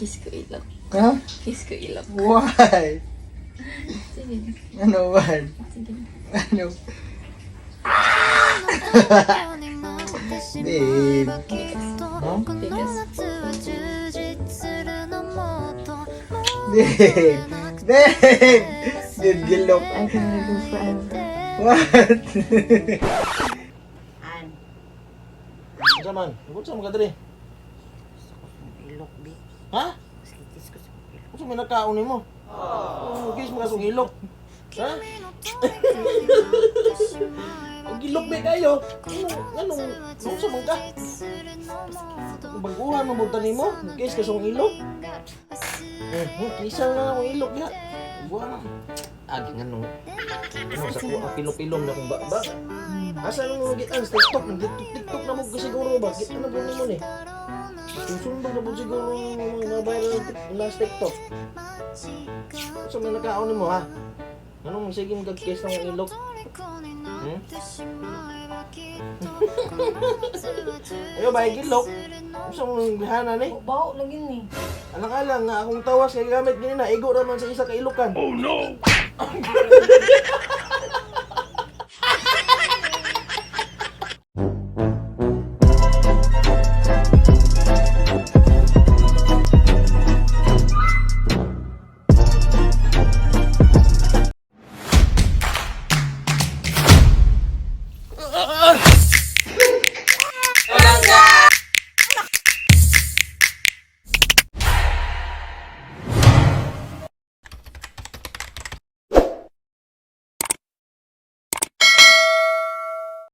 Kiss ko ilok. Ha? Kiss ko ilok. Why? Sige na. Ano ba? Sige na. Ano? Babe. Huh? Tigas. Babe. Babe. Babe, gilok. I can live you forever. What? An, Unsa man? Unsa man ka diri? ilok bi. Ha? Kiss ko sa ilok. Unsa man nakaon nimo? Oh, kiss mo ka sa ilok. Ha? Ang gilok ba kayo? Ano, anong, unsa man ka? Baguhan mo bunta nimo? Kiss ka sa ilok? Eh, kisa na akong ilok ya. Buwan. Agi nga no. Ano sa ko ang pilom-pilom na kong ba. Asa nang mga gitan sa TikTok, nag TikTok na mo siguro ba? Git ano ba nimo ni? Susundog na po siguro ng mga viral na sa TikTok. Sa mga nakaon nimo ha? Anong sige mo kag-kiss ng ilok? Ayo ba gilok? Unsa mong bihana ni? Baho lagi ni. Alang-alang nga akong tawas kay gamit gini na igo ra man sa isa ka ilokan. Oh no.